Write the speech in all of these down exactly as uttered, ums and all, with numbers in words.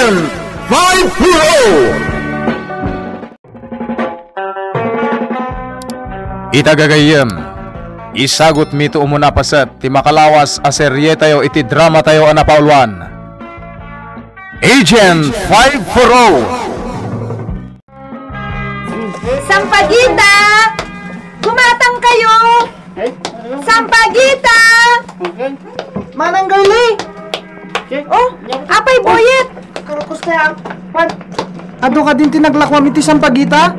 Five four oh. Ita gagayyem, isagutmi ti umuna paset ti makalawas a serietayo iti dramatayo a napauluan, Agent five four oh. Sampaguita! Gumatang kayo! Sampaguita! Manang Girlie! Oh, apay Boyet! Karukus tayo, ah. Adu kadin ti naglakuam iti Sampaguita?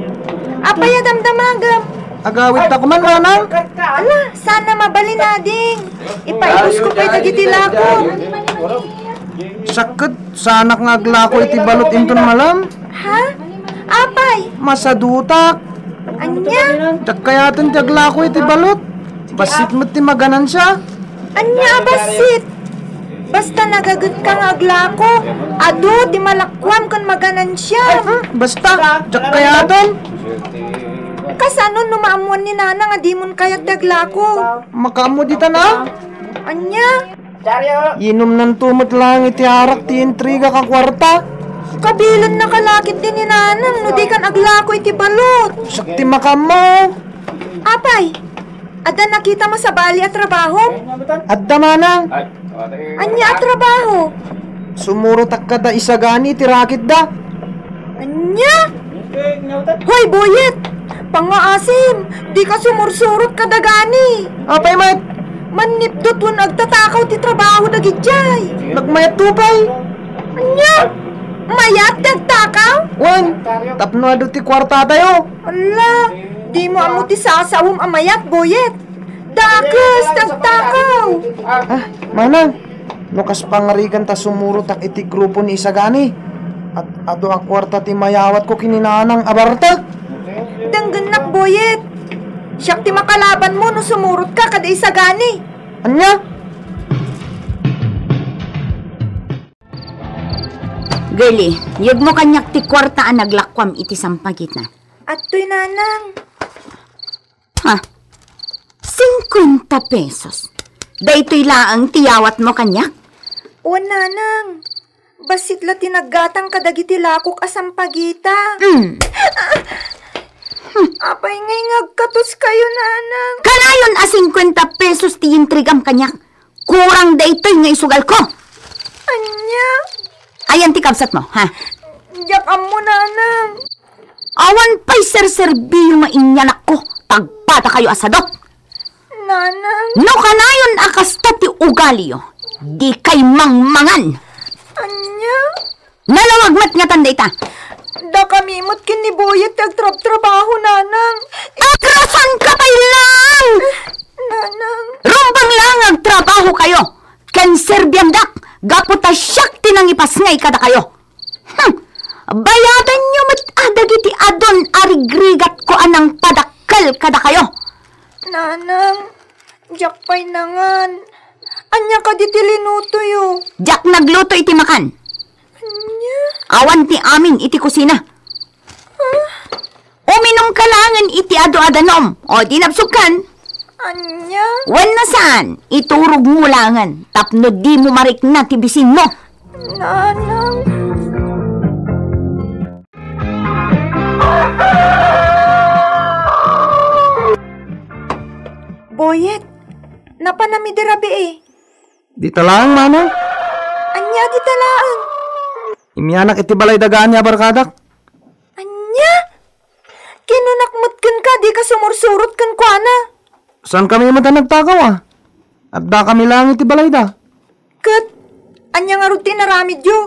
Apay a damdamagam? Agawidta kuman, manang. Ala, sana mabalin, ading. Ipaibus ko pay dagiti lakok. Sakket, saanak nga aglako iti balot inton malem. Ha? Apay? Masadutak. Ania? Diak kayaten ti aglako iti balot. Bassit met ti maganansia. Ania a bassit? Basta nagagetka nga aglako, adu ti malakuam ken maganansiam. Hmm, basta, diak kayaten. Kasano no maammuan ni Nanang a dimon kayat ti aglako? Makaammo ditan a? Ania? Inumnanto met laeng iti arak ti intriga ka kuarta. Kabilenna ka la ketdi ni Nanang no dikan aglako iti balot. Sakti makaammo. Apay, adda nakitam a sabali a trabaho? Adda, manang. Ania a trabaho? Sumurotak kada isagani ti raketda. Ania? Hoy, Boyet! Pangngaasim, dika sumursurot kadagani. Apay met? Mannipdut wen agtatakaw ti trabaho dagidiay. Nagmayatto pay. Ania? Mayat ti agtakaw? Wen, tapno adu ti kuartatayo. Ala, dimo ammo ti sasawem a mayat, Boyet. Dakes ti agtakaw. Ah, manang, no kas pangarigan ta sumurotak iti grupo ni Isagani. At adu a kuarta ti mayawatko ken ni Nanang a bartek. Denggennak, Boyet. Siak ti makalabanmo no sumurotka kada Isagani. Ania? Girlie, yegmo kaniak ti kuarta a naglakuam iti Sampaguita. Adtoy, Nanang. Ha? Singkuenta pesos? Daytoy laeng ti yawatmo kaniak? Wen, Nanang. Bassit la ti naggatang kadagiti lakok a Sampaguita. Mm. Apay ngay nga agkatoskayo, Nanang? Kanayon a singkuenta pesos ti intrigam kaniak. Kurang daytoy nga isugalko. Ania? Ayan ti kabsatmo, ha? Diak ammo, Nanang. Awan pay serserbiyo nga inyanakko, tagpadakayo a sadot. Nanang. No kanayon a kasta ti ugaliyo, dikay mangmangan. Ania? Nalawag met ngatan dayta. Dakami met ken ni Boyet ti agtrabtrabaho, Nanang. Agrasanka pay laeng! Nanang. Rumbeng laeng nga agtrabahokayo ken serbiandak gapu ta siak ti nangipasngay kadakayo. Hmm. Bayadanyo met a dagiti adun a rigrigatko a nangpadakkel kadakayo. Nanang, diak pay nangan. Ania kadi ti linutoyo? Diak nagluto iti makan. Ania? Awan ti amin iti kusina. Ah? Uminumka laengen iti adu a danom. O, di nabsogkan. Ania? Wenno saan, iturogmo laengen tapno dimo marikna ti bisinmo. Nanang. Boyet, napanam idi rabii? Dita laeng, manang. Ania dita laeng? Imianak iti balay da Gani a barkadak. Ania? Kinunak met kenka, dika sumursurot kenkuana. Saankami met a nagtakaw a? Addakami laeng iti balayda. Ket ania ngarud ti inaramidyo?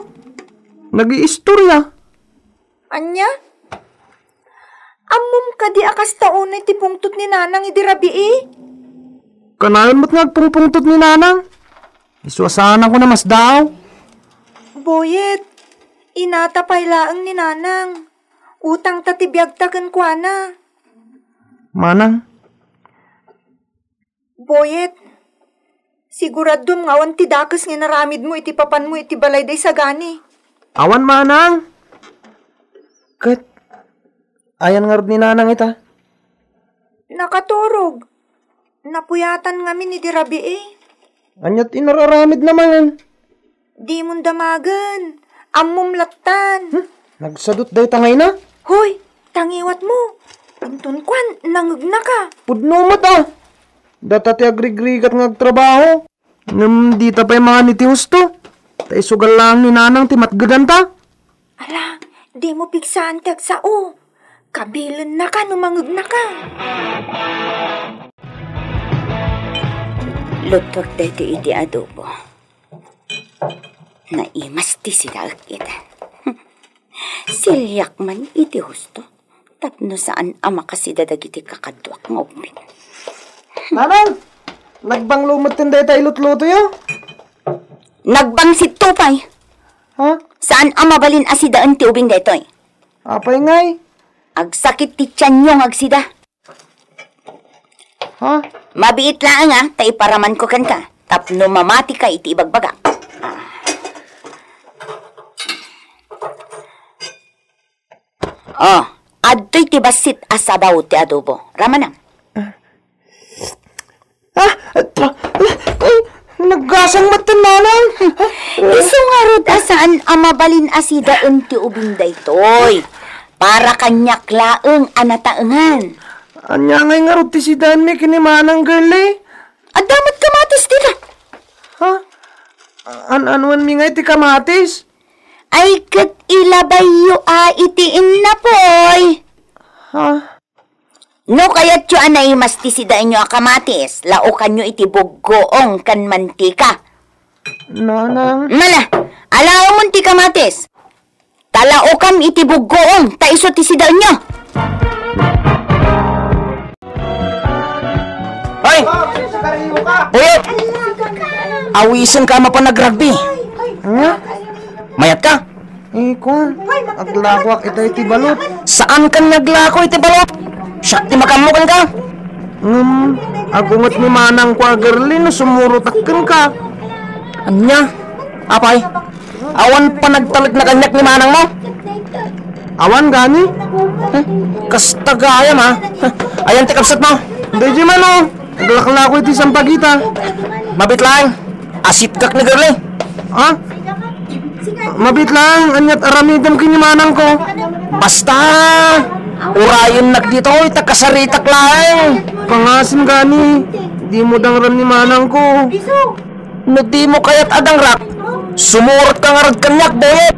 Nagiistorya. Ania? Ammom kadi a kasta unay ti pungtot ni Nanang idi rabii? Kanayon met nga agpungpungtot ni Nanang. Isu a saanko a masdaaw. Boyet, inata pay laeng ni Nanang. Utangta ti biagta kenkuana. Manang. Boyet, siguradom nga awan ti dakes nga inaramidmo iti papanmo iti balay da Isagani. Awan, manang. Ket, ayan ngarud ni Nanang ita? Nakaturog. Napuyatan ngamin idi rabii. Ania ti inararamidna manen? Dimon damagen. Ammom lattan. Hmm? Nagsadut dayta nga ina? Hoy, tangiwat mo. Inton kuan, nangegnaka. Pudno met, a. Data ti agrigrigat nga agtrabaho. Ngem dita pay maani ti husto. Ta isugal laeng ni Nanang ti matgedanta. Ala, dimo pigsaan ti agsao. Kabilennaka no mangegnaka. Luttuak daytoy iti adobo. Naimas ti sidaek ita. Siliak man iti husto tapno saan a makasida dagiti kakaduak nga ubbing. Nanang, nagbanglo metten dayta ilutlutoyo? Nagbangsitto pay. Ha? Saan a mabalin a sidaen ti ubing daytoy? Apay ngay? Agsakit ti tianyo nga agsida. Ha? Mabiit laeng, a, ta iparamanko kenka tapno mamatika iti ibagbagak. Ah. Oh, adtoy ti bassit a sabaw ti adobo. Ramanam. Ah, tra-, ay, naggasang met ti Nanang. Isu ngarud a saan a mabalin a sidaen ti ubing daytoy. Para kaniak laeng a nataengan. Ania ngay ngarud ti sidaenmi ken ni Manang, girlie? Adda met kamatis dita. Ha? An-anuenmi ngay ti kamatis? Ay, ket ilabayyo a iti innapoy. Ha? No kayatyo a naimas ti sidaenyo a kamatis, laokanyo iti buggoong ken mantika. Nanang. Mala, alaomon ti kamatis. Ta laokam iti buggoong, ta isu ti sidaenyo. Hoy! Buyet! Awisenka a mapan ag-rugby. Ania? Mayatka? Eh, kuan, aglakoak ita iti balot. Saanka nga aglako iti balot? Siak ti makaammo kenka. Ngem, agunget ni manangko a girli no sumurotak kenka. Ania? Apay? Awan panagtalekna kaniak ni manangmo? Awan gani. Hmm? Kasta gayam, ha? Ayan ti kabsatmo? Daydiay man, o. Aglaklako iti sampagita. Mabiit laeng. Asipgak ni girli. Ha? Mabiit laeng, aniat aramidem ken ni manangko? Basta, urayennak ditoy, ta kasaritak laeng. Pangasim gani, dimo dangran ni manangko. No dimo kayat a dangrak, sumurotka ngarud kaniak, Boyet.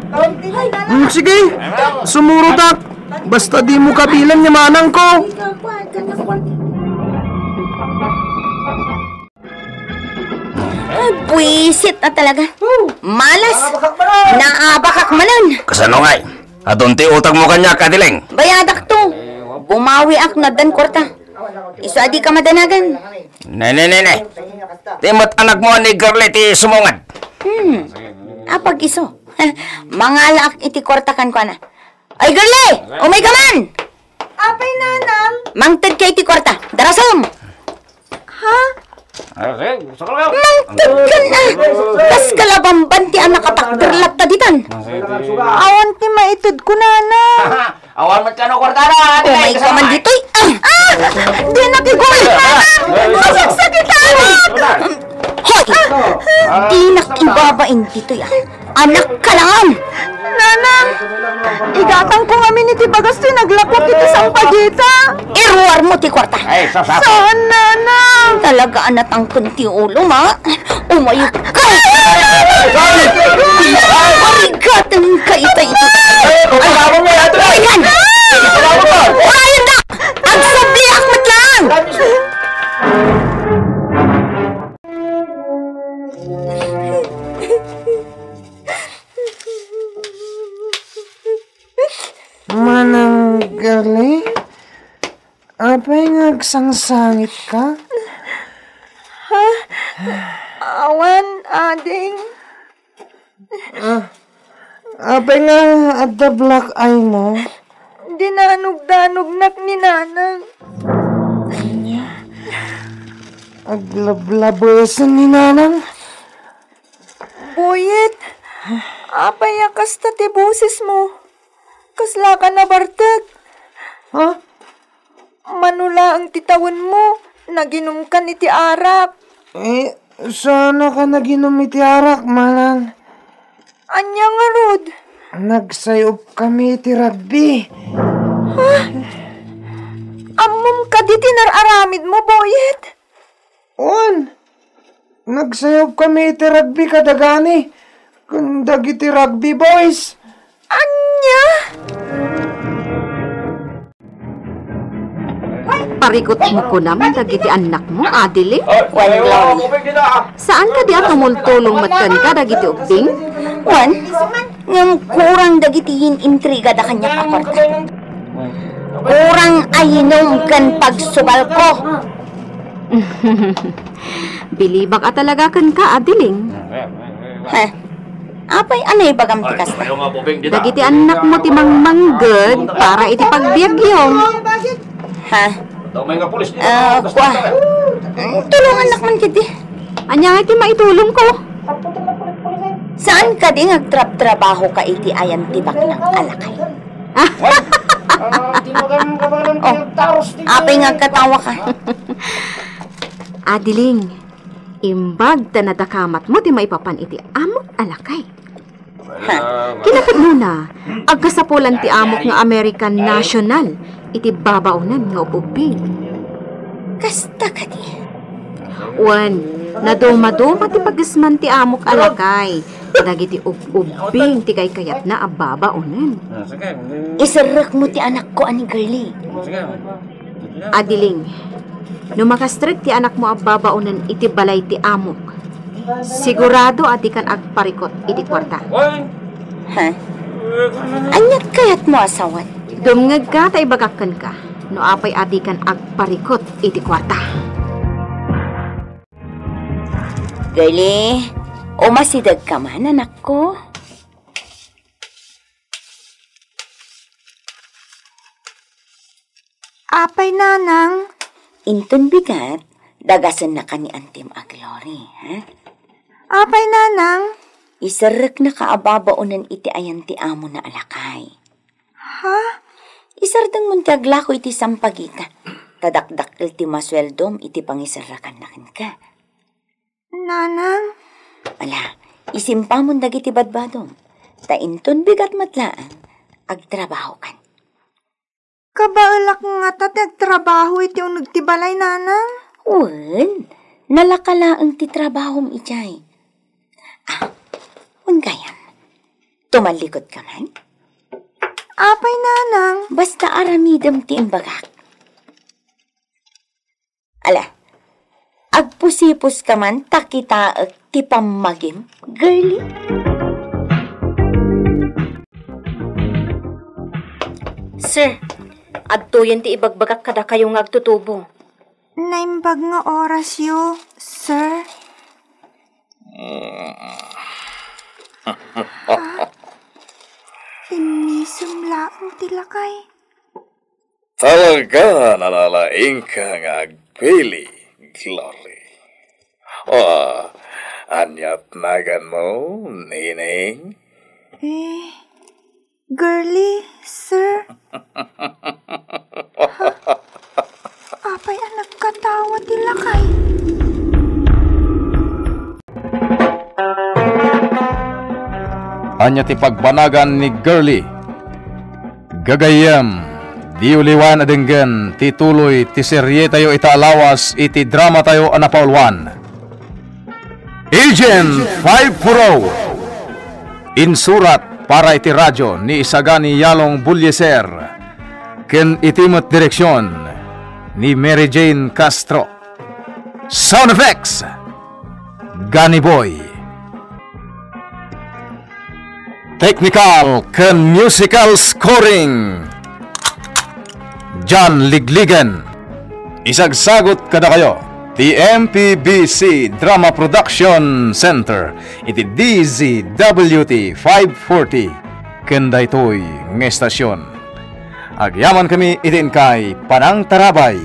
Mm, sige, sumurotak. Basta dimo kabilen ni manangko. Ay, buwisit a talaga. Malas. Naabakak manen. Kasano ngay? Adun ti utangmo kaniak, Ate Leng? Bayadakto. Bumawiak no addan kuarta. Isu a dika madanagan. Ne, ne, ne, ne. Ti met anakmo ni girli ti sumungad. Hmm. Apag-isu. Mangalaak iti kuarta kenkuana. Ay, girli! Umayka man! Apay, nanang? Mangtedka iti kuarta. Darasem! Ha? Mangtedkan, a! Kas kalabamban ti a nakatakder latta ditan. Awan ti maitedko, nanang. Awan met kano kuartana, ate. Umayka man ditoy. Ah! Ah! Dinak igulit, nanang! Masaksakitanak! Hoy! Dinak ibabain ditoy, a. Anak ka lang! Nanang, igatangko ngamin iti bagas ti naglakuak iti sampagita. Iruarmo ti kuarta. Ay, sus, apo. Saan, nanang? Talaga a natangken ti ulom, a. Umayka. Parigatenka ita iti. Ay, pagawon mo, ate. Parigan! Pagawon mo. Urayendak! Agsubliak met lang! Manang Girlie, apay nga agsangsangitka? Ha? Awan, ading. Ah, apay nga adda black eye mo? Dinanugdanognak ni nanang. Ania? Aglablabesen ni nanang? Boyet, apay a kasta ti bosesmo? Kaslaka nabartek? Ha? Mano laeng ti tawenmo, naginumkan iti arak. Eh, saanaka naginum iti arak, manang. Ania ngarud? Nagsayopkami iti rugby. Ha? Ammom kadi ti nar-aramidmo, Boyet? Wen, nagsayopkami iti rugby kadagani ken dagiti rugby boys. Ania? Parikutmo kunam dagiti annakmo, Adeline? Wen, Glory. Saan kadi a tumultulong met kenka dagiti ubbing? Wen, ngem kurang dagiti yin-intrigada kaniak a kuarta. Kurang a yinom ken pagsugalko. Bilibak a talaga kenka, Adeline. Heh, apay a naibagam ti kasta? Dagiti annakmo ti mangmangged para iti pagbiagyo. Ha? Ah, kua. Mm, tulongannak man kadi. Ania nga ti maitulongko? Saan kadi nga agtrabtrabahoka iti ayan ti baknang a lakay? Oh, apay nga agkatawaka? Adeline, imbag ta nadakamatmo ti maipapan iti amok a lakay. Ha? Kinapudnona, agkasapulan ti amok nga American national iti babaonan nga ubbing. Kasta kadi? Wen, nadumaduma ti pagesman ti amok a lakay dagiti ub-ubbing ti kaykayatna a babaonen. Iserrekmo ti anakko a ni Girlie. Adeline, no makastrek ti anakmo a babaonen iti balay ti amok, sigurado a dikan agparikut iti kuarta. Ha? Aniat kayatmo a sawen? Dumngegka ta ibagak kenka no apay a dikan agparikut iti kuarta. Girlie, umasidegka man, anakko? Apay, nanang? Inton bigat, dagasennaka ni antim a Glory, ha? Apay, nanang? Iserreknaka a babaonen iti ayan ti amona a lakay. Ha? Isardengmon ti aglako iti sampagita. Ta dakdakkel ti masueldom iti pangiserrekanna kenka. Nanang? Ala, isimpamon dagiti badbadom. Ta inton bigat met laeng, agtrabahokan. Kabaelak ngata ti agtrabaho iti uneg ti balay, nanang? Wen, nalaka laeng ti trabahom idiay. Ah, wen gayam. Tumallikudka man? Apay, nanang? Basta aramidem ti imbagak. Ala, agpusipuska man ta kitaek ti pammagim, Girlie. Sir, adtoyen ti ibagbagak kadakayo nga agtutubo. Naimbag nga orasyo, sir. Ha? Immisem laeng ti lakay. Talaga, nalalaingka nga agpili, Glory. O, aniat naganmo, Nining? Eh, Girlie, sir. Ha? Apay a nagkatawa ti lakay? Ania ti pagbanagan ni Girlie? Gagayyem, diyo liwan a denggen ti tuloy ti serietayo ita a lawas iti dramatayo a napauluan. Agent five four oh. Insurat para iti radyo ni Isagani Yalong Bullieser ken iti met direksion ni Mary Jane Castro. Sound effects, Gani Boy. Technical ken musical scoring, John Ligligan. Isagsagut kadakayo ti M P B C Drama Production Center iti D Z W T five forty ken daytoy nga estasion. Agyamankami iti inkay panangtarabay.